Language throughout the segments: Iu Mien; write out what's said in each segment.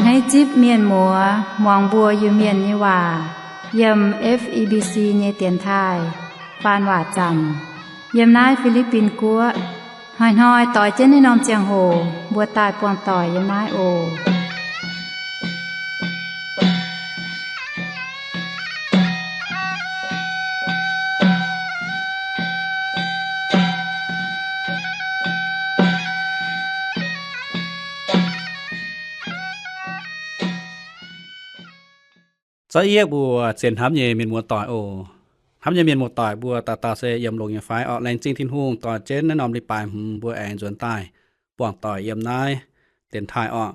Naaiv zipv mienh muoz muangx mbuo Iu-Mienh nyei waac yiem F E B C nyei dienx taaih faan waac zanc yiem naaiv Fi^li^bin Guoqv. Hnoi-hnoi doix jienv naaiv norm ziangh hoc mbuo daaih buangh doic yiem naaiv oc. Zorqv yieqv mbuo zien hnamv nyei mienh muoz-doic oc. Hnamv nyei mienh muoz-doic mbuo dauh dauh se yiem longx nyei fai orqc? Laengz zingh Tin-Hungh dorh jienv naaiv norm leiz-baaix hmz mbuo aengx nzuonx daaih buangh doic yiem naaiv dienx taaih orqc.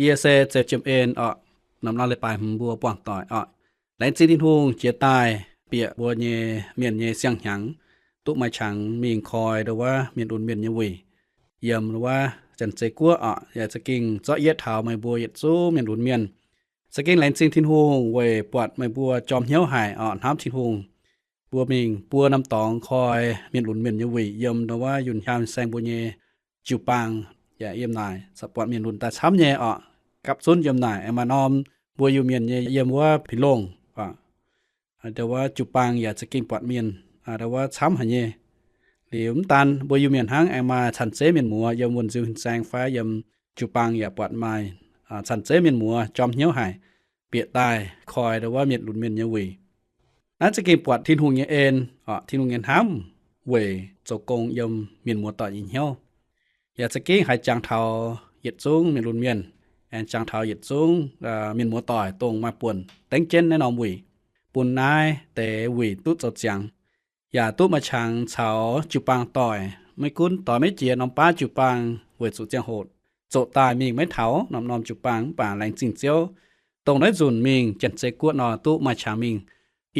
Yie se Zepv Jiem En orqc. Norm-norm leiz-baaix hmz mbuo buangh doic orqc. Laengz zingh Tin-Hungh jiex daaih bieqc mbuo nyei mienh nyei siang-hnyangx duqv maaih qangx mingh koi ndongc wuov mienh lunx mienh nyei wuic yiem ndongc wuov Janx-Zei Guoqv orqc. Yaac za'gengh zorqv yieqv taux meih mbuo yietc zungv mienh lunx mienh. Za'gengh laengz zingh Tin-Hungh weic buatc meih mbuo jorm hnyouv haic orqc, hnamv Tin-Hungh. Mbuo mingh buo norm dorngx koi mienh lunx mienh nyei wuic yiem ndongc wuov yunh hnyangx saeng mbuo nyei jiu-baang. Yaac yiem naaic buatc mienh lunx daaih camv nyei orqc. Gapv zunv yiem naaic aengx maaih norm mbuo Iu-Mienh nyei yiem wuov Pin Longh orqc, ndongc wuov jiu-baang yaac za'gengh buatc mienh ndongc wuov camv haic nyei. Liuz mv daan mbuo Iu-Mienh hnangv, aengx maaih Canh Zeiv mienh muoz yiem wuonh nziu hin saeng fai yiem jiu-baang yaac buatc maaih Canh Zeiv mienh muoz jorm hnyouv haic, bieqc daaih koi ndongc wuov mienh lunx mienh nyei wuic. Naaiv za'gengh buatc Tin-Hungh nyei en orqc, Tin-Hungh nyei hnamv weic zoux gong yiem mienh muoz-doic nyei hnyouv. Yaac za'gengh haiz jangx taux yietc zungv mienh lunx mienh, aengx jangx taux yietc zungv mienh muoz-doic dongh maaih buonc dengv jienv naaiv norm wuic, bun naaiv deix wuic duqv zoux ziangx, yaac duqv maaih qangx caux jiu-baang doic. Maiv gunv doix maiv jiex norm baav jiu-baang weic zuqc ziangh hoc zoqc daaih mingh maiv taux norm-norm jiu-baang, mv baac laengz zingh Ziouv, dongh naaiv nzunc mingh Janx-Zei Guoqv nor duqv maaih qangx mingh.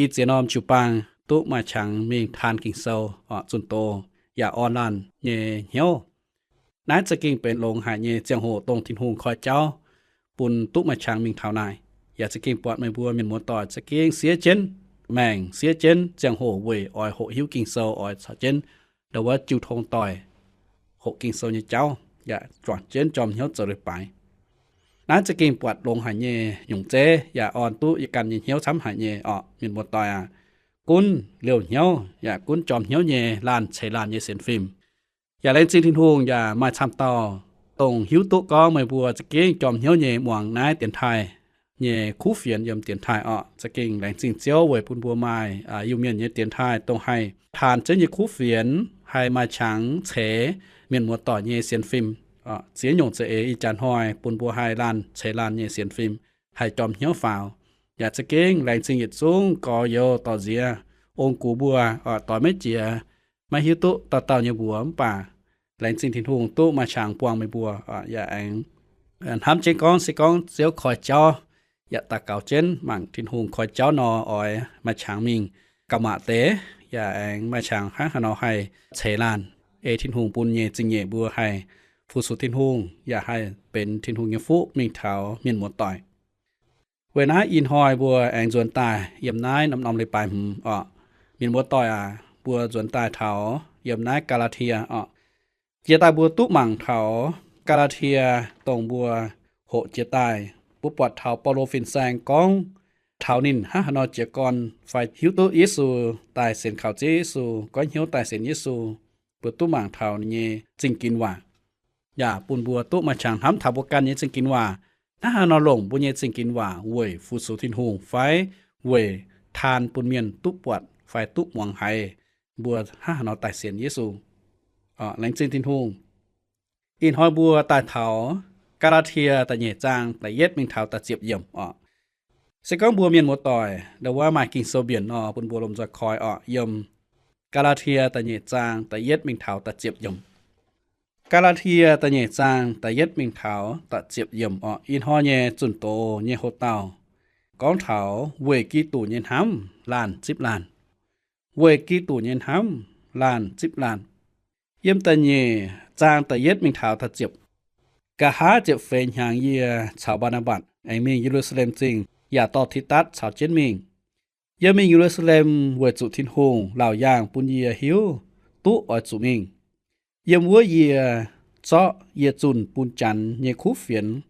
I ziex norm jiu-baang duqv maaih qangx mingh taan Ging-Sou orqc, zunh doz yaac orn laanh nyei hnyouv. Naaiv za'gengh benx longx haic nyei ziangh hoc dongh Tin-Hungh koi jauv bun duqv maaih qangx mingh taux naaic. Yaac za'gengh buatc meih mbuo mienh muoz-doic za'gengh siev jienv maengc, siev jienv ziangh hoc weic oix hoqc hiuv Ging-Sou, oix caux jienv ndongc wuov jiu tong doic hoqc Ging-Sou nyei jauv, yaac juangc jienv jorm hnyouv zoux leiz-baaix. Naaiv za'gengh buatc longx haic nyei nyungc zeiv, yaac orn duqv yie ganh nyei hnyouv camv haic nyei orqc, mienh muoz-doic aac. Gunv liouh hnyouv yaac gunv jorm hnyouv nyei laanh ceix laanh nyei sienx fim. Yaac laengz zingh Tin-Hungh yaac maaih camv dauh dongh hiuv duqv gorngv meih mbuo za'gengh jorm hnyouv nyei muangx naaiv dienx taaih nyei kuv fienx yiem dienx taaih orqc. Za'gengh laengz zingh Ziouv weic bun mbuo maaih Iu-Mienh nyei dienx taaih dongh haih taan Ziouv nyei kuv fienx, haih maaih qangx ceix mienh muoz-doic nyei sienx fim. Ziex nyungc za'eix ih jaax hnoi bun mbuo haih laanh ceix laanh nyei sienx fim, haih jorm hnyouv faaux. Yaac za'gengh laengz zingh yietc zungv gorx-youz dorh nziex ong-gux mbuo, doix maiv jiex, maiv hiuv duqv dauh dauh nyei mbuox, mv baac laengz zingh Tin-Hungh duqv maaih qangx buangh meih mbuo. Yaac aengx hnamv jienv gorngv se gorngv Ziouv koi jauv, yaac daux gaux jienv mangc Tin-Hungh koi jauv nor oix maaih qangx mingh gauh maac deix, yaac aengx maaih qangx hnangv haaix nor haih ceix laanh, ei Tin-Hungh bun nyei zingh nyeic mbuo haih fu-sux Tin-Hungh, yaac haih benx Tin-Hungh nyei fuqv mingh taux mienh muoz-doic. Weic naaiv ih hnoi mbuo aengx nzuonx daaih yiem naaiv norm-norm leiz-baaix hmz orqc. Mienh muoz-doic aac, mbuo nzuonx daaih taux yiem naaiv Gaa^laa^tie orqc. Jiex daaih mbuo duqv mangc taux Gaa^laa^tie dongh mbuo hoqc jiex daaih, mbuo buatc taux Baulo fin-saeng gorngv taux ninh hnangv haaix nor jiez gorn fai hiuv duqv Yesu daaih sienx kaux Ziouv Yesu, goiv hnyouv daaih sienx Yesu, mbuo duqv mangc taux ninh nyei zingh ginx waac. Yaac bun mbuo duqv maaih qangx hnamv taux mbuo ganh nyei zingh ginx waac hnangv haaix nor longc mbuo nyei zingh ginx waac weic fu-sux Tin-Hungh fai weic taan bun mienh duqv buatc fai duqv muangx haiz mbuo hnangv haaix nor daaih sienx Yesu. Laengz zingh Tin-Hungh. Ih hnoi mbuo daaih taux Gaa^laa^tie da'nyeic zaang da'yietv mingh taux da'ziepc yiemc orqc. Se gorngv mbuo mienh muoz-doic ndongc wuov maaih Ging-Sou mbienc nor, bun mbuo lomh nzoih koi orqc, yiem Gaa^laa^tie da'nyeic zaang da'yietv mingh taux da'ziepc yiemc. Gaa^laa^tie da'nyeic zaang da'yietv mingh taux da'ziepc yiemc orqc. Ih hnoi nyei zunh doz nyei hoc-dauh gorngv taux weic Giduc nyei hnamv laanh zipv laanh. Weic Giduc nyei hnamv laanh zipv laanh. Yiem da'nyeic zaang da'yietv mingh taux da'ziepc. Nqa'haav ziepc feix hnyangx yie caux Mbaa^naa^mbatc aengx mingh Ye^lu^saa^lem Zingh, yaac dorh Tidatv caux jienv mingh. Yie mingh Ye^lu^saa^lem weic zuqc Tin-Hungh laauc yaangh bun yie hiuv duqv oix zuqc mingh. Yiem wuov yie zorqv yie zunh bun Janx nyei kuv fienx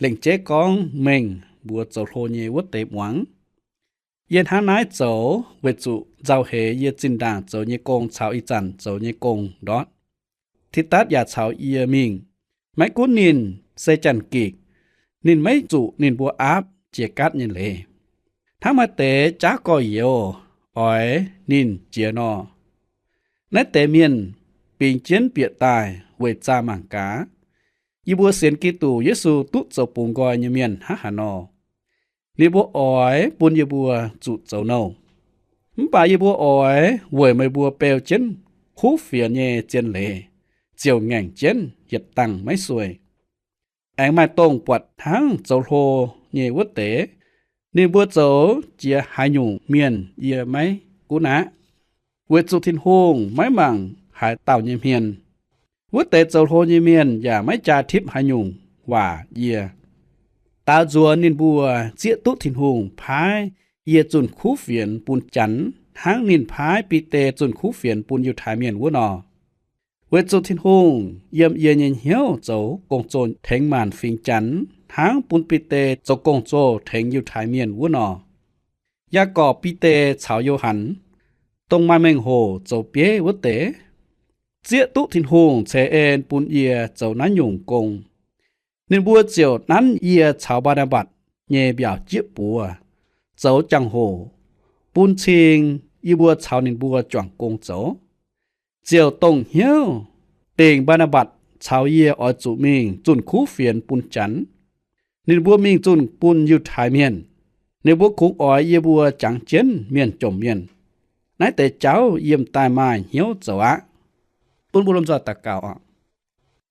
lengc jeiv gorngv mengh mbuox zoux hlo nyei wuov deix muangx. Yie hnangv naaiv zoux weic zuqc nzauh heix yie zinh ndaangc zoux nyei gong caux ih zanc zoux nyei gong ndortv. Tidatv yaac caux yie mingh. Maiv gunv ninh se janx-gikc, ninh maiv zuqc ninh mbuo aapv jiex gaatv nyei leiz. Hnangv maaih deix jaav gorx-youz oix ninh jiex nor, naaiv deix mienh bingx jienv bieqc daaih weic zaah mangc gaax, yie mbuo sienx Giduc Yesu duqv zoux bungx nqoi nyei mienh hnangv haaix nor. Ninh mbuo oix bun yie mbuo zuqc zoux nouh. Mv baac yie mbuo oix weic meih mbuo beu jienv kuv fienx nyei zien leiz ziouc ngaengc jienv yietc dangh maiv sueih. Aengx maaih dongh buatc hnangv zoux hlo nyei wuov deix, ninh mbuo zoux jiex haaix nyungc mienh yie maiv gunv aqv, weic zuqc Tin-Hungh maiv mangc haaix dauh nyei hmien. Wuov deix zoux hlo nyei mienh yaac maiv jaa tipv haaix nyungc waac yie. Daaux nzuonx ninh mbuo zieqv duqv Tin-Hungh paaiv yie zunh kuv fienx bun Janx hnangv ninh paaiv Bide zunh kuv fienx bun Yiutai Mienh wuov nor. Weic zuqc Tin-Hungh yiem yie nyei hnyouv zoux gong-zoh tengx maanc fingx Janx hnangv bun Bide zoux gong-zoh tengx Yiutai Mienh wuov nor. Yaagorpc, Bide caux Yo^han, dongh maaih mengh hoc zoux bieiv wuov deix, zieqv duqv Tin-Hungh ceix en bun yie zoux naaiv nyungc gong. Ninh mbuo ziouc nanv yie caux Mbaa^naa^mbatc nyei mbiaauc jieqv buoz zoux jangx-hoc bun cing yie mbuo caux ninh mbuo juangc gong zoux. Ziouc dongh hnyouv dingc Mbaa^naa^mbatc caux yie oix zuqc mingh zunh kuv fienx bun Janx. Ninh mbuo mingh zunh bun Yiutai Mienh. Ninh mbuo kungx oix yie mbuo jangx jienv mienh jomc mienh. Naaiv deix jauv yie m'daaih maaih hnyouv zoux aqv. Bun mbuo lomh nzoih daux gaux oc.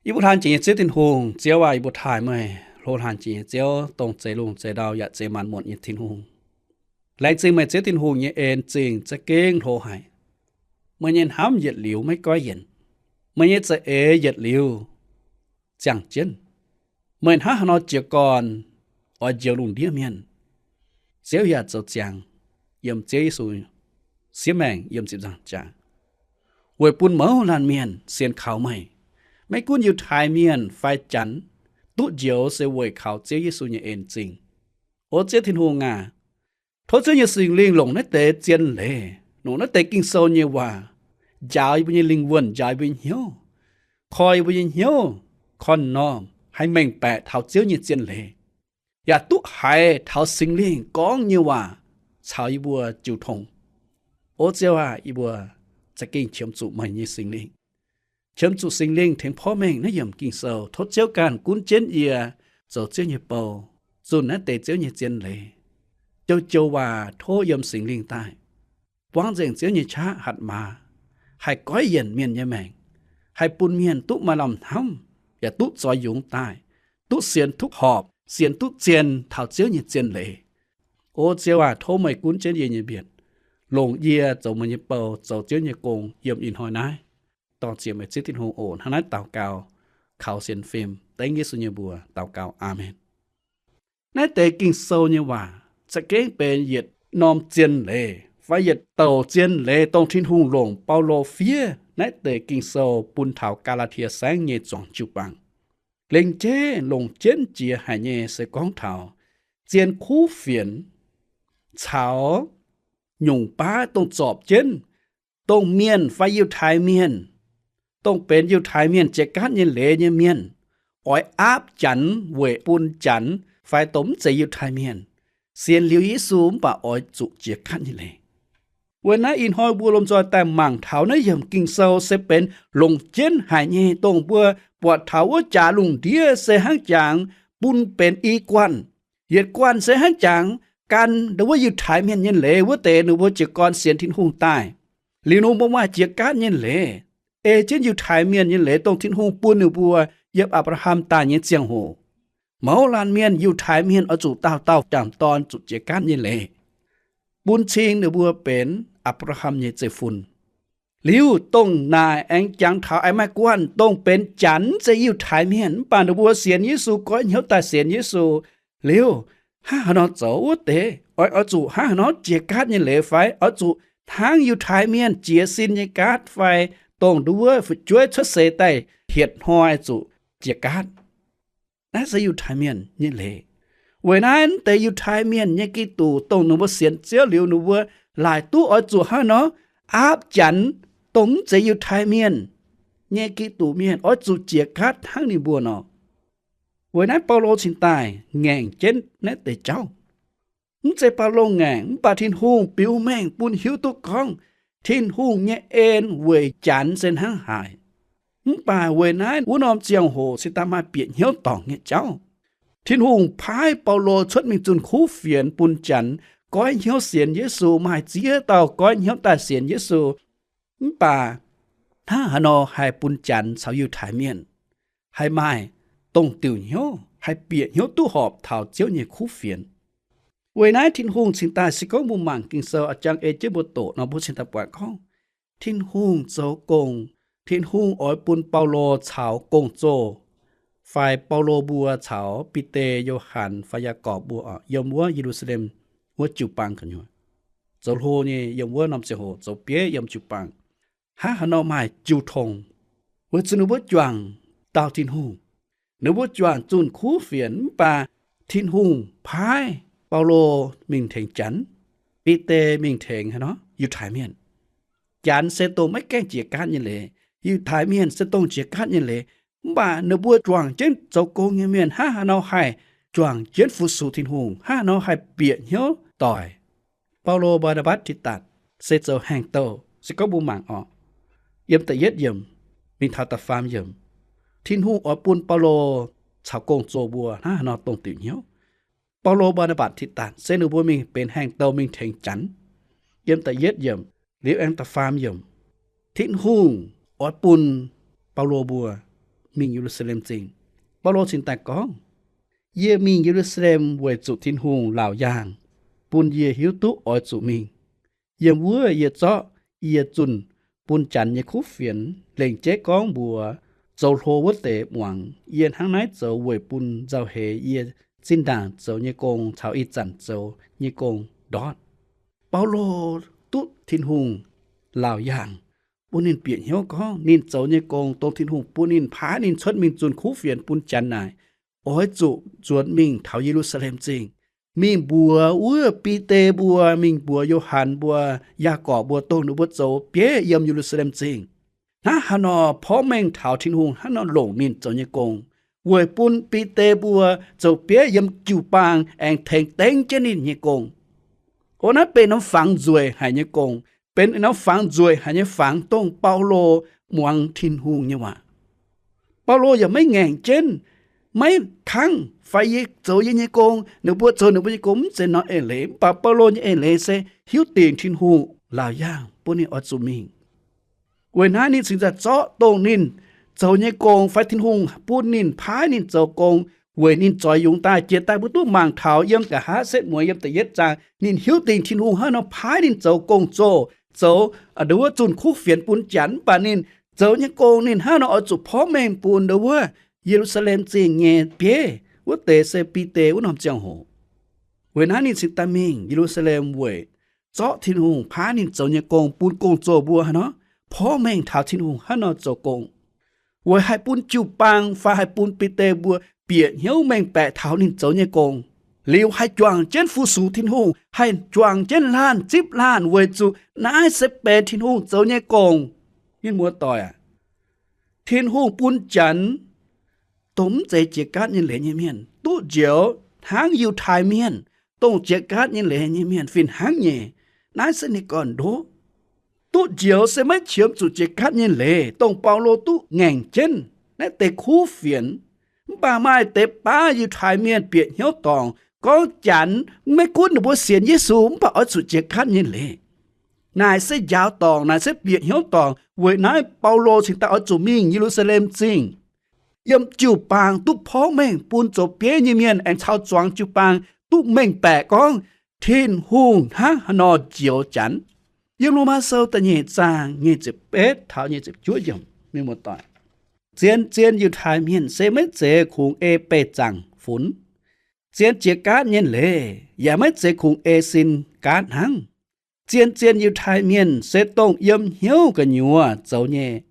Yie mbuo laanh jiex nyei Ziouv Tin-Hungh, Ziouv aac, yie mbuo taaih meih, hlo laanh jiex nyei Ziouv, dongh zeix lungh zeix ndau yaac zeix maanc muotc nyei Tin-Hungh. Laengz zingh meih Ziouv Tin-Hungh nyei en zingh za'gengh hlo haic. Meih nyei hnamv yietc liuz maiv goiv yienc. Meih nyei za'eix yietc liuz ziangh jienv. Meih hnangv haaix nor jiez gorn oix njoux lungh ndiev mienh, Ziouv yaac zoux ziangx yiem Ziouv Yesu siev maengc yiem ziepc nzaangc jaax, weic bun mouz laanh mienh sienx kaux meih. Maiv gunv Yiutai Mienh fai Janx duqv njoux se weic kaux Ziouv Yesu nyei en zingh. O Ziouv Tin-Hungh aac, tov Ziouv nyei Singx Lingh longc naaiv deix zien leiz, longc naaiv deix Ging-Sou nyei waac njaaux yie mbuo nyei lingh wuonh, njaaux yie mbuo nyei hnyouv, koi yie mbuo nyei hnyouv, korv-normh haih mengh baeqc taux Ziouv nyei zien leiz, yaac duqv haiz taux Singx Lingh gorngv nyei waac caux yie mbuo jiu tong. O Ziouv aac, yie mbuo za'gengh qiemx zuqc meih nyei Singx Lingh. Qiemx zuqc Singx Lingh tengx porv mengh naaiv yiemc Ging-Sou. Tov Ziouv ganh gunv jienv yie zoux Ziouv nyei bou, zunh naaiv deix Ziouv nyei zien leiz. Joux-joux waac tov yiem Singx Lingh daaih buangv nzengc Ziouv nyei qaqv hatc maaz, haih goiv yienc mienh nyei maengc, haih bun mienh duqv maaih lamh hnamv, yaac duqv zoix yungz daaih, duqv sienx duqv horpc, sienx duqv zien taux Ziouv nyei zien leiz. O Ziouv aac, tov meih gunv jienv yie nyei mbienc, longc yie zoux meih nyei bou, zoux Ziouv nyei gong yiem ih hnoi naaiv. Dor-ziec meih Ziouv Tin-Hungh oc. Hnangv naaiv daux gaux kaux sienx fim dengv Yesu nyei mbuox daux gaux. Aamen. Naaiv deix Ging-Sou nyei waac za'gengh benx yietc norm zien leiz fai yietc douc zien leiz, dongh Tin-Hungh longc Baulo fiev naaiv deix Ging-Sou bun taux Gaa^laa^tie Saengv nyei zuangx jiu-baang. Lengc jeiv longc jienv jiex haic nyei se gorngv taux zien kuv fienx caux nyungc baav dongh zorpc jienv, dongh mienh fai Yiutai Mienh, dongh benx Yiutai Mienh jiex gaatv nyei leiz nyei mienh, oix aapv Janx weic bun Janx fai dongh mv zeiz Yiutai Mienh sienx liuz Yesu mv baac oix zuqc jiex gaatv nyei leiz. Weic naaiv ih hnoi mbuo lomh nzoih daaih mangc taux naaiv yiemc Ging-Sou se benx longc jienv haic nyei, dongh mbuo buatc taux wuov jaax lungh ndiev se hnangv jangx bun benx i guanh. Yietc guanh se hnangv jangx gan wuov Yiutai Mienh nyei leiz wuov deix ninh mbuo jiez gorn sienx Tin-Hungh daaih. Liuz nor mbuo maaih jiex gaatv nyei leiz, ei jienv Yiutai Mienh nyei leiz, dongh Tin-Hungh bun ninh mbuo yiem Apc^laa^ham daaih nyei ziangh hoc. Mouz laanh mienh, Yiutai Mienh oix zuqc dauh dauh jangc dorn zuqc jiex gaatv nyei leiz, bun cing ninh mbuo benx Apc^laa^ham nyei zeiv-fun. Liuz dongh naaic aengx jangx taux aengx maaih guanh dongh benx Janx, mv zeiz Yiutai Mienh, mv baac ninh mbuo sienx Yesu, goiv hnyouv daaih sienx Yesu. Liuz hnangv haaix nor zoux wuov deix? Oix, oix zuqc hnangv haaix nor jiex gaatv nyei leiz fai oix zuqc hnangv Yiutai Mienh jiez sin nyei gaatv fai dongh nduov fu'jueiv cuotv seix daaih hietc hnoi zuqc jiex gaatv? Naaiv se Yiutai Mienh nyei leiz. Weic naaiv mv deix Yiutai Mienh nyei Giduc, dongh ninh mbuo sienx Ziouv liuz, ninh mbuo laaic duqv oix zuqc hnangv nor aapv Janx, dongh mv zeiz Yiutai Mienh nyei Giduc mienh, oix zuqc jiex gaatv hnangv ninh mbuo nor. Weic naaiv Baulo cingx daaih ngaengc jienv naaiv deix jauv. Mv zeiz Baulo ngaengc, mv baac Tin-Hungh biux mengh bun hiuv duqv gorngv Tin-Hungh nyei en weic Janx se hnangv haaix. Mv baac weic naaiv wuov norm ziangh hoc cingx daaih maaih bieqc hnyouv dorngc nyei jauv. Tin-Hungh paaiv Baulo cuotv mingh zunh kuv fienx bun Janx goiv hnyouv sienx Yesu. Maaih ziex dauh goiv hnyouv daaih sienx Yesu. Mv baac hnangv haaix nor haih bun Janx caux Yiutai Mienh haih maaih dongh diuc hnyouv, haih bieqc hnyouv duqv horpc taux Ziouv nyei kuv fienx? Weic naaiv Tin-Hungh cingx daaih, se gorngv mbuo mangc Ging-Sou a'jang ei jienv mbuo doqc nor, mbuo cingx daaih buatc gorngv Tin-Hungh zoux gong. Tin-Hungh oix bun Baulo caux gong-zoh, fai Baulo mbuo caux Bide, Yo^han fai Yaagorpc mbuo yiem wuov Ye^lu^saa^lem wuov jiu-baang gu'nyuoz, zoux hlo nyei, yiem wuov norm ziangh hoc zoux bieiv yiem jiu-baang, hnangv haaix nor maaih jiu-tong, weic zuqc ninh mbuo juangc dauh Tin-Hungh. Ninh mbuo juangc zunh kuv fienx, mv baac Tin-Hungh paaiv Baulo mingh tengx Janx, Bide mingh tengx haaix nor Yiutai Mienh. Janx se dongh maiv gaengh jiex gaatv nyei leiz. Yiutai Mienh se dongh jiex gaatv nyei leiz. Mv baac ninh mbuo juangc jienv zoux gong nyei mienh hnangv haaix nor haih juangc jienv fu-sux Tin-Hungh, hnangv haaix nor haih bieqc hnyouv doic. Baulo, Mbaa^naa^mbatc, Tidatc se zoux haengh douh, se gorngv mbuo mangc orqc, yiem da'yietv yiemc mingh taux da'faam yiemc, Tin-Hungh oix bun Baulo caux gong-zoh mbuo hnangv haaix nor dongh diuc hnyouv. Baulo, Mbaa^naa^mbatc, Tidatc se ninh mbuo mingh benx haengh douh mingh tengx Janx. Yiem da'yietv yiemc liuz aengx da'faam yiemc, Tin-Hungh oix bun Baulo mbuo mingh Ye^lu^saa^lem Zingh. Baulo cingx daaih gorngv, Yie mingh Ye^lu^saa^lem weic zuqc Tin-Hungh laauc yaangh bun yie hiuv duqv oix zuqc mingh. Yiem wuov yie zorqv yie zunh bun Janx nyei kuv fienx lengc jeiv gorngv mbuox zoux hlo wuov deix muangx. Yie hnangv naaiv zoux weic bun nzauh heix yie zinh ndaangc zoux nyei gong caux ih zanc zoux nyei gong ndortv. Baulo duqv Tin-Hungh laauc yaangh bun ninh bieqc hnyouv gorngv ninh zoux nyei gong, dongh Tin-Hungh bun ninh paaiv ninh cuotv mingh zunh kuv fienx bun Janx naaic, oix zuqc nzuonx mingh taux Ye^lu^saa^lem Zingh, mingh mbuox wuov Bide mbuo, mingh mbuox Yo^han mbuo, Yaagorpc mbuo, dongh ninh mbuo zoux bieiv yiem Ye^lu^saa^lem Zingh. Hnangv haaix nor porv mengh taux Tin-Hungh hnangv nor longc ninh zoux nyei gong, weic bun Bide mbuo zoux bieiv yiem jiu-baang aengx tengx dengv jienv ninh nyei gong. O, naaiv benx norm fangx nzueic haic nyei gong, benx norm fangx nzueic haic nyei fangx dongh Baulo muangx Tin-Hungh nyei waac. Baulo yaac maiv ngaengc jienv, maiv kangv fai yie zoux yie nyei gong, ninh mbuo zoux ninh mbuo nyei gong, mv zeiz norm eix leiz. Mv baac Baulo nyei eix leiz se hiuv dingc Tin-Hungh laauc yaangh bun ninh oix zuqc mingh. Weic naaiv ninh cingx daaih zorqv dongh ninh zoux nyei gong fai Tin-Hungh bun ninh paaiv ninh zoux gong weic ninh zoix yungz daaih. Jiex daaih mbuo duqv mangc taux yiem nqa'haav setv mueiz yiem da'yietv zaang, ninh hiuv dingc Tin-Hungh hnangv nor paaiv ninh zoux gong-zoh, zoux nduov wuov zunh kuv fienx bun Janx. Mv baac ninh zoux nyei gong ninh hnangv nor oix zuqc porv mengh bun nduov wuov Ye^lu^saa^lem Zingh nyei bieiv, wuov deix se Bide wuov norm ziangh hoc. Weic naaiv ninh cingx daaih mingh Ye^lu^saa^lem weic zorqv Tin-Hungh paaiv ninh zoux nyei gong bun gong-zoh mbuo haaix nor porv mengh taux Tin-Hungh hnangv nor zoux gong, weic haih bun jiu-baang fai haih bun Bide mbuo bieqc hnyouv mengh baeqc taux ninh zoux nyei gong, liuz haih juangc jienv fu-sux Tin-Hungh, haih juangc jienv laanh zipv laanh weic zuqc naaiv se benx Tin-Hungh zoux nyei gong. Mienh muoz-doic aac, Tin-Hungh bun Janx dongh mv zeiz jiex gaatv nyei leiz nyei mienh duqv njoux hnangv Yiutai Mienh dongh jiex gaatv nyei leiz nyei mienh fih hnangv nyei. Naaiv se ninh gorn-ndoqv. Duqv njoux se maiv qiemx zuqc jiex gaatv nyei leiz, dongh Baulo duqv ngaengc jienv naaiv deix kuv fienx. Mv baac maaih deix baav Yiutai Mienh bieqc hnyouv dorngc gorngv Janx maiv gunv ninh mbuo sienx Yesu mv baac oix zuqc jiex gaatv nyei leiz. Naaic se njaaux dorngc, naaic se bieqc hnyouv dorngc. Weic naaiv Baulo cingx daaih oix zuqc mingh Ye^lu^saa^lem Zingh, yiem jiu-baang duqv porv mengh bun zoux bieiv nyei mienh aengx caux zuangx jiu-baang duqv mengh baeqc gorngv Tin-Hungh hnangv haaix nor njoux Janx. Yiem Lomaa Sou da'nyeic zaang nyic ziepc betv taux nyic ziepc juov yiemc, mienh muoz-doic, zien-zien Yiutai Mienh se maiv zeiz kungx ei beih zaangc funx zien jiex gaatv nyei leiz, yaac maiv zeiz kungx ei sin gaatv hnangv. Zien-zien Yiutai Mienh se dongh yiem hnyouv gu'nyuoz zoux nyei.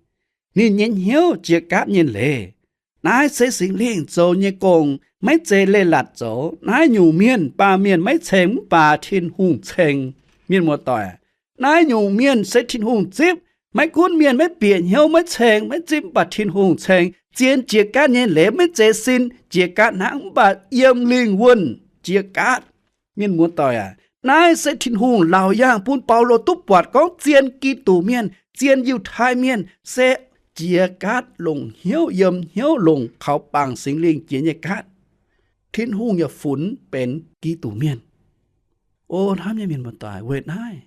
Ninh nyei hnyouv jiex gaatv nyei leiz, Naaiv se Singx Lingh zoux nyei gong, maiv zeiz leiz-latc zoux. Naaiv nyungc mienh, baamh mienh maiv ceng mv baac Tin-Hungh ceng. Mienh muoz-doic, naaiv nyungc mienh se Tin-Hungh zipv. Maiv gunv mienh maiv bieqc hnyouv, maiv ceng, maiv zipv, mv baac Tin-Hungh ceng. Zien jiex gaatv nyei leiz maiv zeiz sin jiex gaatv hnangv, mv baac yiem lingh wuonh jiex gaatv. Mienh muoz-doic aac, naaiv se Tin-Hungh laauc yaangh bun Baulo duqv buatc gorngv zien Giduc Mienh, zien Yiutai Mienh se jiex gaatv longc hnyouv, yiem hnyouv longc kaux bangc Singx Lingh jiex nyei gaatv. Tin-Hungh yaac funx benx Giduc Mienh. O hnamv nyei mienh muoz-doic, weic naaiv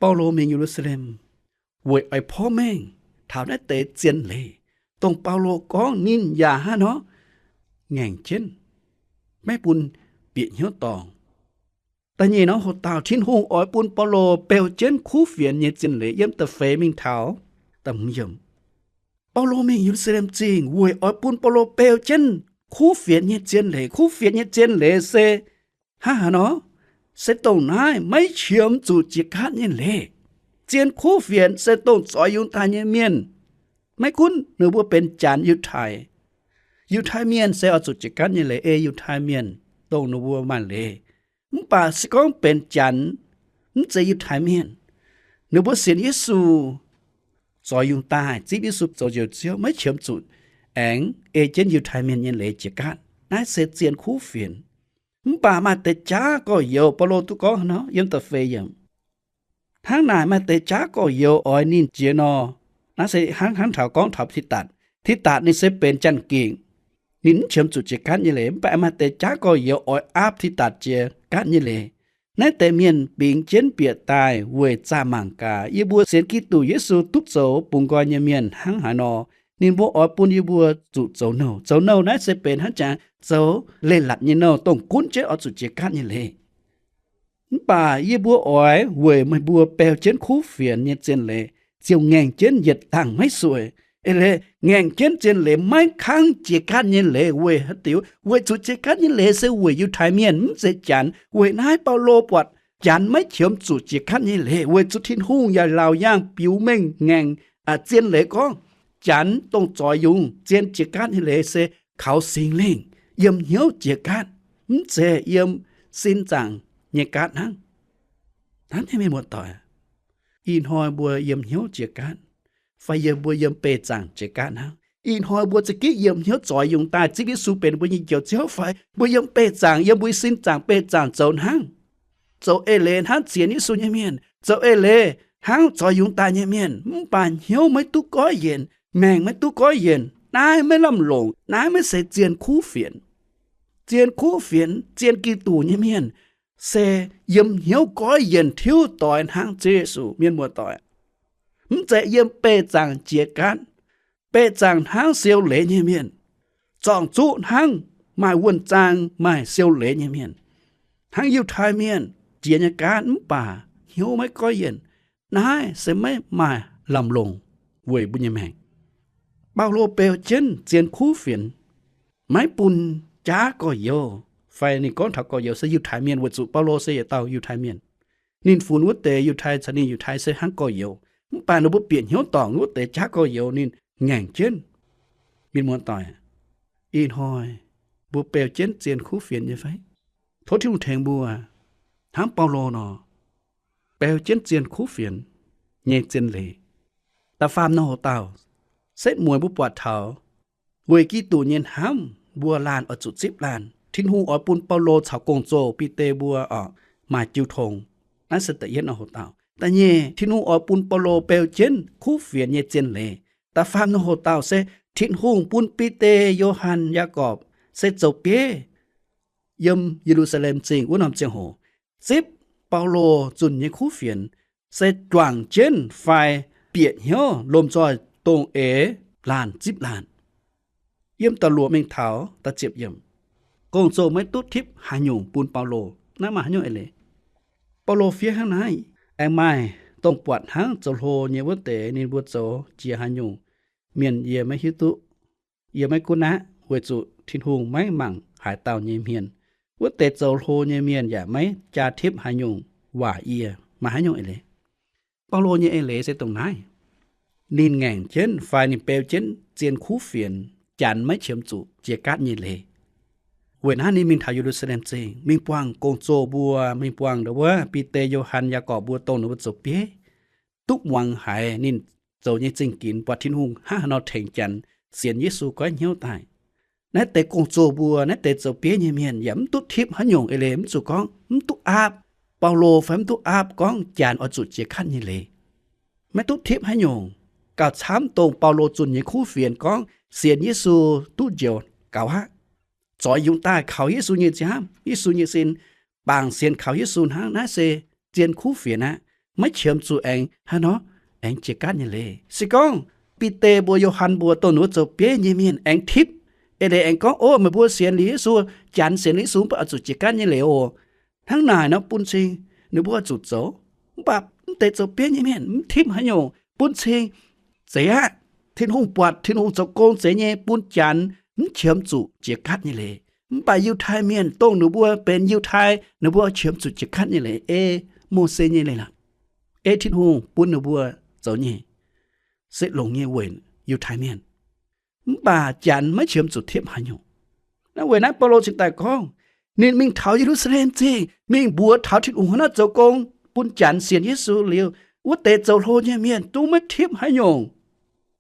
Baulo mingh Ye^lu^saa^lem weic oix porv mengh taux naaiv deix zien leiz, dongh Baulo gorngv ninh yaac hnangv nor ngaengc jienv, maiv bun bieqc hnyouv dorngc. Da'nyeic norm hoc dauh, Tin-Hungh oix bun Baulo beu jienv kuv fienx nyei zien leiz. Yiem da'feix mingh taux da'hmz yiemc, Baulo mingh Ye^lu^saa^lem Zingh weic oix bun Baulo beu jienv kuv fienx nyei zien leiz. Kuv fienx nyei zien leiz se hnangv haaix nor? Se dongh naaiv maiv qiemx zuqc jiex gaatv nyei leiz. Zien kuv fienx se dongh zoix yungz daaih nyei mienh, maiv gunv ninh mbuo benx Janx, Yiutai. Yiutai Mienh se oix zuqc jiex gaatv nyei leiz, ei Yiutai Mienh dongh ninh mbuo maaih leiz. Mv baac se gorngv benx Janx, mv zeiz Yiutai Mienh, ninh mbuo sienx Yesu, zoix yungz daaih, zipv Yesu zoux Njoux Ziouv, maiv qiemx zuqc aengx ei jienv Yiutai Mienh nyei leiz jiex gaatv. Naaiv se zien kuv fienx. Mv baac maaih deix jaav gorx-youz, Baulo duqv gorngv nor yiem da'feix yiemc, hnangv naaic maaih deix jaav gorx-youz oix ninh jiex nor. Naaiv se hnangv, hnangv taux gorngv taux Tidatc. Tidatc ninh se benx janx-gengh, ninh mv qiemx zuqc jiex gaatv nyei leiz. Mv baac maaih deix jaav gorx-youz oix aapv Tidatc jiex gaatv nyei leiz. Naaiv deix mienh bingx jienv bieqc daaih weic zaah mangc gaax yie mbuo sienx Giduc Yesu duqv zoux bungx nqoi nyei mienh hnangv haaix nor. Ninh mbuo oix bun yie mbuo zuqc zoux nouh. Zoux nouh naaiv se benx hnangv jangx zoux leiz-latc nyei nouh, dongh gunv jienv oix zuqc jiex gaatv nyei leiz. Mv baac yie mbuo oix weic meih mbuo beu jienv kuv fienx nyei zien leiz, ziouc ngaengc jienv yietc dangh maiv sueih. Eix leiz ngaengc jienv zien leiz maiv kangv jiex gaatv nyei leiz weic haaix diuc? Weic zuqc jiex gaatv nyei leiz se weic Yiutai Mienh, mv zeiz Janx. Weic naaiv Baulo buatc Janx maiv qiemx zuqc jiex gaatv nyei leiz, weic zuqc Tin-Hungh yaac laauc yaangh biux mengh ngaengc zien leiz gorngv Janx dongh zoix yungz zien jiex gaatv nyei leiz se kaux Singx Lingh yiem hnyouv jiex gaatv, mv zeiz yiem sin zaangc nyei gaatv hnangv. Hnamv nyei mienh muoz-doic, ih hnoi mbuo yiem hnyouv jiex gaatv, fai yiem mbuo yiem beih zaangc jiex gaatv hnangv? Ih hnoi mbuo za'gengh yiem hnyouv zoix yungz daaih zipv Yesu benx mbuo nyei Njoux Ziouv fai mbuo yiem beih zaangc, yiem mbuo sin zaangc beih zaangc zoux hnangv, zoux eix leiz hnangv sienx Yesu nyei mienh, zoux eix leiz hnangv zoix yungz daaih nyei mienh, mv baac hnyouv maiv duqv goiv yienc, maengc maiv duqv goiv yienc, naaiv maiv lamh longc. Naaiv maiv se zien kuv fienx. Zien kuv fienx, zien Giduc nyei mienh se yiem hnyouv goiv yienc tiuv doix hnangv Ziouv Yesu, mienh muoz-doic. Mv zeiz yiem beih zaangc jiex gaatv, beih zaangc hnangv siou leiz nyei mienh, zorng-zuqv hnangv maaih wuonh zaang, maaih siou leiz nyei mienh, hnangv Yiutai Mienh jiex nyei gaatv mv baac hnyouv maiv goiv yienc. Naaiv se maiv maaih lamh longc weic mbuo nyei maengc. Baulo beu jienv zien kuv fienx, maiv bun jaav gorx-youz, fai ninh gorngv taux gorx-youz se Yiutai Mienh, weic zuqc Baulo se yietc dauh Yiutai Mienh. Ninh funx wuov deix Yiutai caux ninh Yiutai se hnangv gorx-youz, mv baac ninh mbuo bieqc hnyouv dorngc wuov deix jaav gorx-youz ninh ngaengc jienv. Mienh muoz-doic, ih hnoi mbuo beu jienv zien kuv fienx nyei fai? Tov Tin-Hungh tengx mbuo hnangv Baulo nor, beu jienv zien kuv fienx nyei zien leiz. Da'faam norm hoc dauh, setv mueiz mbuo buatc taux weic Giduc nyei hnamv mbuo laanh oix zuqc zipv laanh. Tin-Hungh oix bun Baulo caux gong-zoh Bide mbuo oc maaih jiu tong. Naaiv se da'yietv norm hoc dauh. Da'nyeic, Tin-Hungh oix bun Baulo beu jienv kuv fienx nyei zien leiz. Da'faam norm hoc dauh se Tin-Hungh bun Bide, Yo^han, Yaagorpc se zoux bieiv yiem Ye^lu^saa^lem Zingh wuov norm ziangh hoc zipv Baulo zunh nyei kuv fienx, se juangc jienv fai bieqc hnyouv lomh nzoih dongh eix laanh zipv laanh. Yiem da'luoqc mingh taux da'ziepc yiemc, gong-zoh maiv duqv tipv haaix nyungc bun Baulo. Naaiv maaih haaix nyungc eix leiz? Baulo fiev hnangv naaiv, aengx maaih dongh buatc hnangv zoux hlo nyei wuov deix ninh mbuo zoux jiex haaix nyungc mienh yie maiv hiuv duqv. Yie maiv gunv aqv, weic zuqc Tin-Hungh maiv mangc haaix dauh nyei hmien. Wuov deix zoux hlo nyei mienh yaac maiv jaa tipv haaix nyungc waac yie. Maaih haaix nyungc eix leiz? Baulo nyei eix leiz se dongh naaiv. Ninh ngaengc jienv fai ninh beu jienv zien kuv fienx Janx maiv qiemx zuqc jiex gaatv nyei leiz. Weic naaiv ninh mingh taux Ye^lu^saa^lem Zingh, mingh buangh gong-zoh mbuo, mingh buangh ndau wuov Bide, Yo^han, Yaagorpc mbuo, dongh ninh mbuo zoux bieiv, duqv muangx haiz ninh zoux nyei zingh ginx, buatc Tin-Hungh hnangv haaix nor tengx Janx sienx Yesu goiv hnyouv daaih. Naaiv deix gong-zoh mbuo, naaiv deix zoux bieiv nyei mienh yaac mv duqv tipv haaix nyungc eix leiz, mv zuqc gorngv mv duqv aapv Baulo fai mv duqv aapv gorngv Janx oix zuqc jiex gaatv nyei leiz. Maiv duqv tipv haaix nyungc. Gauh camv dongh Baulo zunh nyei kuv fienx gorngv sienx Yesu duqv njoux gaux aqv. Zoix yungz daaih kaux Yesu nyei nziaamv, Yesu nyei sin, bangc sienx kaux Yesu hnangv. Naaiv se zien kuv fienx aqv. Maiv qiemx zuqc aengx haaix nor, aengx jiex gaatv nyei leiz. Se gorngv Bide mbuo, Yo^han mbuo, dongh ninh mbuo zoux bieiv nyei mienh aengx tipv eix leiz, aengx gorngv, Ov, meih mbuo sienx liuz Yesu, Janx sienx liuz Yesu, mv baac oix zuqc jiex gaatv nyei leiz oc. Hnangv naaic nor bun cing ninh mbuo oix zuqc zoux. Mv baac mv deix zoux bieiv nyei mienh mv tipv haaix nyungc, bun cing zeiz aqv. Tin-Hungh buatc Tin-Hungh zoux gong zeiz nyei bun Janx mv qiemx zuqc jiex gaatv nyei leiz. Mv baac Yiutai Mienh, dongh ninh mbuo benx Yiutai, ninh mbuo qiemx zuqc jiex gaatv nyei leiz, ei Mose nyei leiz-latc, ei Tin-Hungh bun ninh mbuo zoux nyei, se longc nyei weic Yiutai Mienh. Mv baac Janx maiv qiemx zuqc tipv haaix nyungc. Naaiv weic naaiv Baulo cingx daaih gorngv, ninh mingh taux Ye^lu^saa^lem Zingh, mingh mbuox taux Tin-Hungh hnangv naaiv zoux gong bun Janx sienx Yesu liuz, wuov deix zoux hlo nyei mienh zungv maiv tipv haaix nyungc.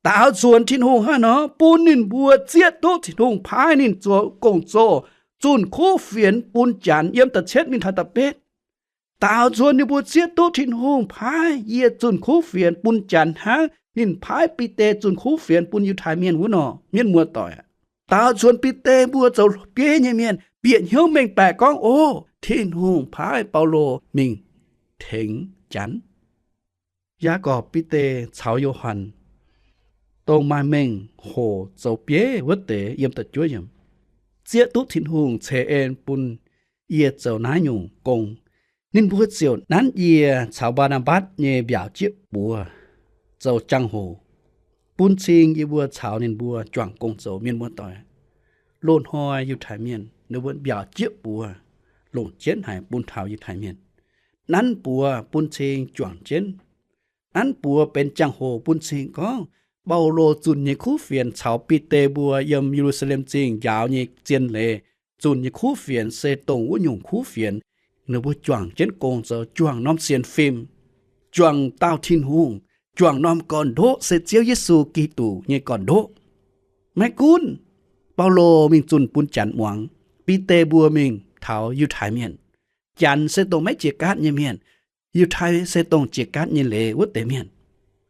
Daaux nzuonx Tin-Hungh hnangv nor bun ninh mbuo zieqv duqv Tin-Hungh paaiv ninh zoux gong-zoh, zunh kuv fienx bun Janx, yiem da'cietv mingh taux da'betv. Daaux nzuonx ninh mbuo zieqv duqv Tin-Hungh paaiv yie zunh kuv fienx bun Janx hnangv ninh paaiv Bide zunh kuv fienx bun Yiutai Mienh wuov nor. Mienh muoz-doic, daaux nzuonx Bide mbuo zoux bieiv nyei mienh bieqc hnyouv mengh baeqc gorngv, Ov, Tin-Hungh paaiv Baulo mingh tengx Janx. Yaagorpc, Bide caux Yo^han, dongh maaih mengh hoc zoux bieiv wuov deix, yiem da'juov yiemc, zieqv duqv Tin-Hungh ceix en bun yie zoux naaiv nyungc gong, ninh mbuo ziouc nanv yie caux Mbaa^naa^mbatv nyei mbiaauc jieqv buoz zoux jangx-hoc, bun cing yie mbuo caux ninh mbuo juangc gong zoux. Mienh muoz-doic, loz-hnoi Yiutai Mienh ninh mbuo mbiaauc jieqv buoz longc jienv haic bun taux Yiutai Mienh. Nanv buoz bun cing juangc jienv. Nanv buoz benx jangx-hoc bun cing gorngv Baulo zunh nyei kuv fienx caux Bide mbuo yiem Ye^lu^saa^lem Zingh njaaux nyei zien leiz. Zunh nyei kuv fienx se dongh wuov nyungc kuv fienx ninh mbuo juangc jienv gong zoux, juangc norm sienx fim, juangc dauh Tin-Hungh, juangc norm gorn-ndoqv, se Ziouv Yesu Giduc nyei gorn-ndoqv. Maiv gunv Baulo mingh zunh bun Janx muangx, Bide mbuo mingh taux Yiutai Mienh, Janx se dongh maiv jiex gaatv nyei mienh, Yiutai se dongh jiex gaatv nyei leiz wuov deix mienh.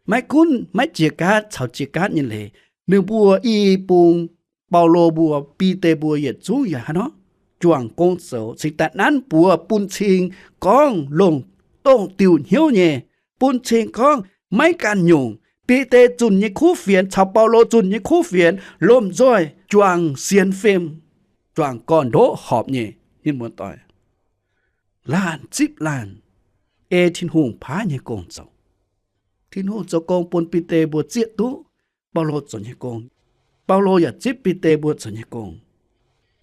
Maiv gunv maiv jiex gaatv caux jiex gaatv nyei leiz, ninh mbuo i bung Baulo mbuo, Bide mbuo yietc zungv yaac hnangv nor juangc gong zoux, cingx daaih nanv buoz bun cing gorngv longc dongh diuc hnyouv nyei, bun cing gorngv maiv ganh nyungc. Bide zunh nyei kuv fienx caux Baulo zunh nyei kuv fienx lomh nzoih juangc sienx fim, juangc gorn-ndoqv horpc nyei. Mienh muoz-doic, laanh zipv laanh ei Tin-Hungh paaiv nyei gong zoux. Tin-Hungh zoux gong bun Bide mbuo zieqv duqv Baulo zoux nyei gong. Baulo yaac zipv Bide mbuo zoux nyei gong.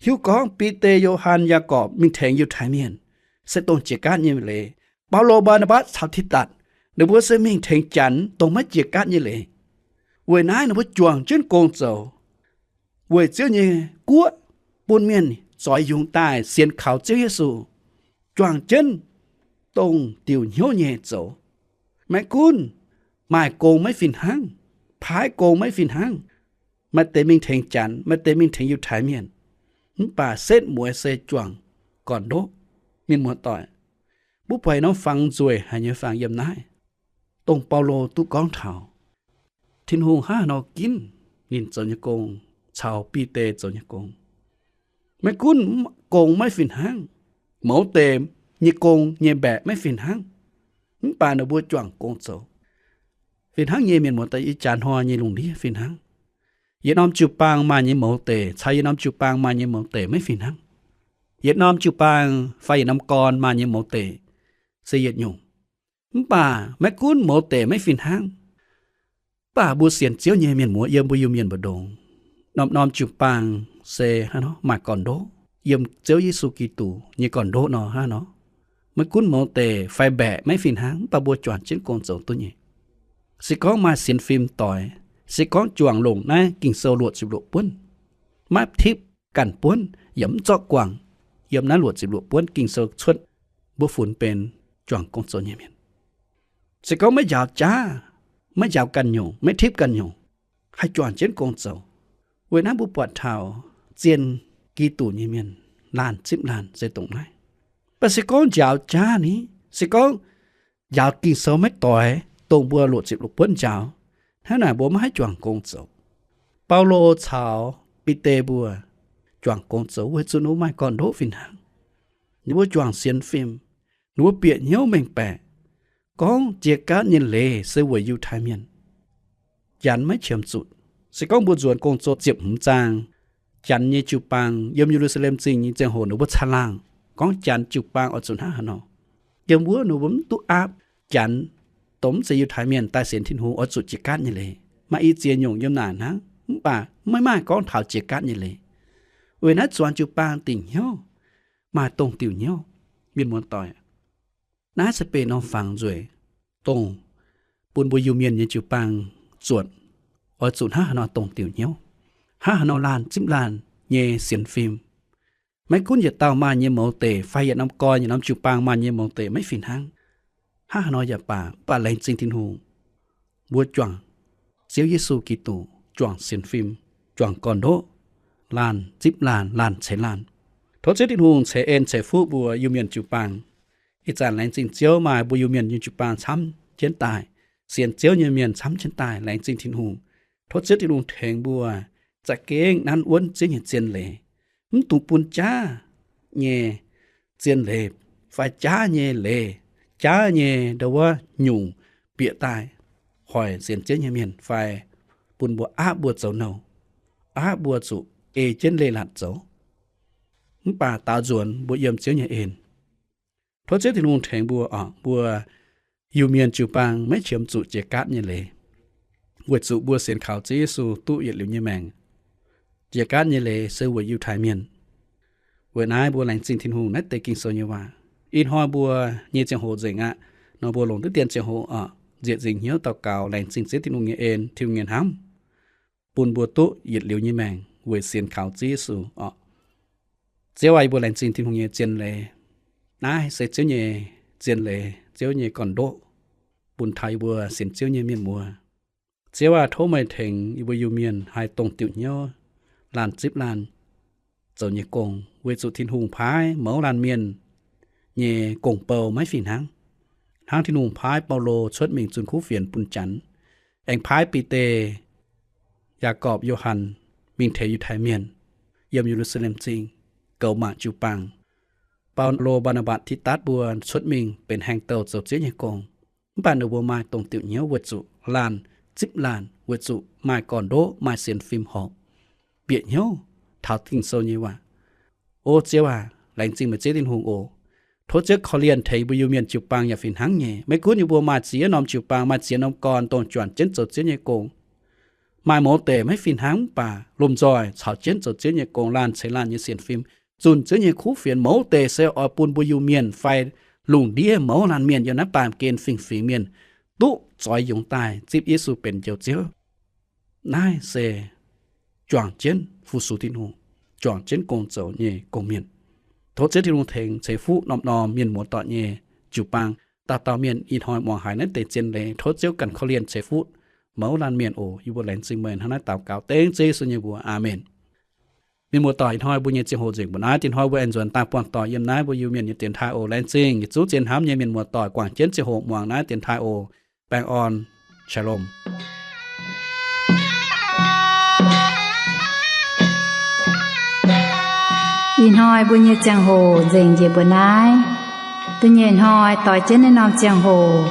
Hiuv gorngv Bide, Yo^han, Yaagorpc mingh tengx Yiutai Mienh se dongh jiex gaatv nyei leiz. Baulo, Mbaa^naa^mbatv caux Tidatc ninh mbuo se mingh tengx Janx dongh maiv jiex gaatv nyei leiz. Weic naaiv ninh mbuo juangc jienv gong zoux, weic Ziouv nyei guoqv, bun mienh zoix yungz daaih sienx kaux Ziouv Yesu, juangc jienv dongh diuc hnyouv nyei zoux. Maiv gunv maaih gong maiv fih hnangv, paaiv gong maiv fih hnangv, maaih deix mingh tengx Janx, maaih deix mingh tengx Yiutai Mienh, mv baac setv mueiz se juangc gorn-ndoqv. Mienh muoz-doic, mbuo buatc norm fangx nzueic haic nyei fangx yiem naaiv, dongh Baulo duqv gorngv taux Tin-Hungh hnangv haaix nor ginv ninh zoux nyei gong caux Bide zoux nyei gong. Maiv gunv gong maiv fih hnangv, mouz deix nyei gong nyei mbaeqc maiv fih hnangv, mv baac ninh mbuo juangc gong zoux. Fih hnangv nyei, mienh muoz-doic, ih jaax hnoi nyei lungh ndiev fih hnangv. Yietc norm jiu-baang maaih nyei mouz deic caux yietc norm jiu-baang maaih nyei mouz deic maiv fih hnangv. Yietc norm jiu-baang fai yietc norm gorn maaih nyei mouz deic se yietc nyungc. Mv baac maiv gunv mouz deic maiv fih hnangv, mv baac mbuo sienx Ziouv nyei mienh muoz, yiem mbuo Iu-Mienh mbu'ndongx, norm-norm jiu-baang se hnangv nor maaih gorn-ndoqv, yiem Ziouv Yesu Giduc nyei gorn-ndoqv nor hnangv nor. Maiv gunv mouz deic fai mbaeqc maiv fih hnangv, mv baac mbuo juangc jienv gong zoux duqv nyei. Se gorngv maaih sienx fim doix, se gorngv juangc longc naaiv Ging-Sou luoqc ziepc luoqc buonv, maiv tipv ganh buonv yaac mv zorqv guangc yiem naaiv luoqc ziepc luoqc buonv Ging-Sou cuotv mbuo funx benx juangc gong-zoux nyei mienh. Se gorngv maiv njaaux jaav, maiv njaaux ganh nyungc, maiv tipv ganh nyungc, haih juangc jienv gong zoux. Weic naaiv mbuo buatc taux zien Giduc nyei mienh laanh zipv laanh se dongh naaiv. Mv baac se gorngv njaaux jaav ni, se gorngv njaaux Ging-Sou maiv doix, dongh mbuo luoqc ziepc luoqc buonv njaaux, hnangv naaic mbuo maiv haih juangc gong zoux. Baulo caux Bide mbuo juangc gong zoux weic zuqc ninh mbuo maaih gorn-ndoqv fih hnangv. Ninh mbuo juangc sienx fim, ninh mbuo bieqc hnyouv mengh baeqc, gorngv jiex gaatv nyei leiz se weic Yiutai Mienh. Janx maiv qiemx zuqc. Se gorngv mbuo nzuonx Gong-Zoh ziepc hmz zaang, Janx nyei jiu-baang yiem Ye^lu^saa^lem Zingh nyei ziangh hoc ninh mbuo caangh laangh gorngv Janx jiu-baang oix zuqc hnangv haaix nor. Yiem wuov ninh mbuo mv duqv aapv Janx, dongh mv zeiz Yiutai Mienh daaih sienx Tin-Hungh oix zuqc jiex gaatv nyei leiz. Maaih i ziex nyungc yiem naaic hnangv, mv baac maiv maaih gorngv taux jiex gaatv nyei leiz. Weic naaiv zuangx jiu-baang dingc hnyouv, maaih dongh diuc hnyouv. Mienh muoz-doic, naaiv se benx norm fangx nzueic, dongh bun mbuo Iu-Mienh nyei jiu-baang zuotc, oix zuqc hnangv haaix nor dongh diuc hnyouv, hnangv haaix nor laanh zipv laanh nyei sienx fim. Maiv gunv yietc dauh maaih nyei mouz deic fai yietc norm gorn, yietc norm jiu-baang maaih nyei mouz deic maiv fih hnangv. Hnangv haaix nor yaac baac, mv baac laengz zingh Tin-Hungh, mbuo juangc Ziouv Yesu Giduc, juangc sienx fim, juangc gorn-ndoqv, laanh zipv laanh, laanh ceix laanh. Tov Ziouv Tin-Hungh ceix en ceix fuqv mbuo Iu-Mienh jiu-baang. Ih zanc laengz zingh Ziouv maaih mbuo Iu-Mienh nyei jiu-baang camv jienv daaih, sienx Ziouv nyei mienh camv jienv daaih. Laengz zingh Tin-Hungh. Tov Ziouv Tin-Hungh tengx mbuo za'gengh nanv wuonv Ziouv nyei zien leiz, mv dungx bun jaav nyei zien leiz fai jaav nyei leiz, jaav nyei ndo wuov nyungc bieqc daaih hoic sienx Ziouv nyei mienh fai bun mbuo aapv mbuo zoux nouh, aapv mbuo zuqc ei jienv leiz-latc zoux. Mv baac daaux nzuonx mbuo yiem Ziouv nyei en. Tov Ziouv Tin-Hungh tengx mbuo oc, mbuo Iu-Mienh jiu-baang maiv qiemx zuqc jiex gaatv nyei leiz, weic zuqc mbuo sienx kaux Ziouv Yesu duqv yietc liuz nyei maengc. Jiex gaatv nyei leiz se weic Yiutai Mienh. Weic naaiv mbuo laengz zingh Tin-Hungh naaiv deix Ging-Sou nyei waac. Ih hnoi mbuo nyei ziangh hoc nzengc aqv. Nor mbuo longc diqv dien ziangh hoc oc, nzieqc nzingc hnyouv daux gaux laengz zingh Ziouv Tin-Hungh nyei en, Tin-Hungh nyei hnamv, bun mbuo duqv yietc liuz nyei maengc weic sienx kaux Ziouv Yesu oc. Ziouv aac, yie mbuo laengz zingh Tin-Hungh nyei zien leiz. Naaiv se Ziouv nyei zien leiz, Ziouv nyei gorn-ndoqv, bun taux yie mbuo sienx Ziouv nyei mienh muoz. Ziouv aac, tov meih tengx yie mbuo Iu-Mienh haih dongh diuc hnyouv, laanh zipv laanh zoux nyei gong, weic zuqc Tin-Hungh paaiv mouz laanh mienh nyei gong-bou maiv fih hnangv. Hnangv Tin-Hungh paaiv Baulo cuotv mingh zunh kuv fienx bun Janx, aengx paaiv Bide, Yaagorpc, Yo^han mingh tengx Yiutai Mienh yiem Ye^lu^saa^lem Zingh goux mangc jiu-baang. Baulo, Mbaa^naa^mbatc, Tidatv mbuo cuotv mingh benx haeng douh zoux Ziouv nyei gong. Mv baac ninh mbuo maaih dongh diuc hnyouv weic zuqc laanh zipv laanh, weic zuqc maaih gorn-ndoqv, maaih sienx fim horpc, bieqc hnyouv taux Ging-Sou nyei waac. O Ziouv aac, laengz zingh meih Ziouv Tin-Hungh oc. Tov Ziouv korv-lienh tengx mbuo Iu-Mienh jiu-baang yaac fih hnangv nyei. Maiv gunv yie mbuo maaih ziex norm jiu-baang, maaih ziex norm gorn dongh juangc jienv zoux Ziouv nyei gong, maaih mouz deic maiv fih hnangv, mv baac lomh nzoih caux jienv zoux Ziouv nyei gong, laanh ceix laanh nyei sienx fim, zunh Ziouv nyei kuv fienx. Mouz deic se oix bun mbuo Iu-Mienh fai lungh ndiev mouz laanh mienh yiem naaiv baamh gen fingx-fingx mienh duqv zoix yungz daaih zipv Yesu benx Njoux Ziouv. Naaiv se juangc jienv fu-sux Tin-Hungh, juangc jienv gong zoux nyei gong-mienh. Tov Ziouv Tin-Hungh tengx ceix fuqv norm-norm mienh muoz-doic nyei jiu-baang. Dauh dauh mienh ih hnoi muangx haiz naaiv deix zien leiz, tov Ziouv ganh korv-lienh ceix fuqv mouz laanh mienh oc. Yie mbuo laengz zingh meih hnangv naaiv daux gaux dengv Ziouv Yesu nyei mbuox. Aamen. Mienh muoz-doic, ih hnoi mbuo nyei ziangh hoc nzengc mbuo naaiv. Dinh hnoi mbuo aengx nzuonx daaih buangh doic yiem naaiv mbuo Iu-Mienh nyei dienx taaih oc. Laengz zingh yietc zungv zien hnamv nyei mienh muoz-doic guangc jienv ziangh hoc muangx naaiv dienx taaih oc. Baengh orn, Shalom. Ih hnoi mbuo nyei ziangh hoc nzengc njiec mbuo naaiv. Da'nyeic hnoi doix jienv naaiv norm ziangh hoc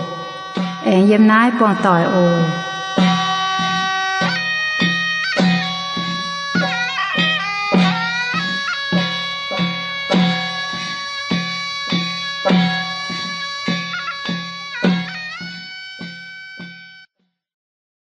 aengx yiem naaiv buangh doic oc.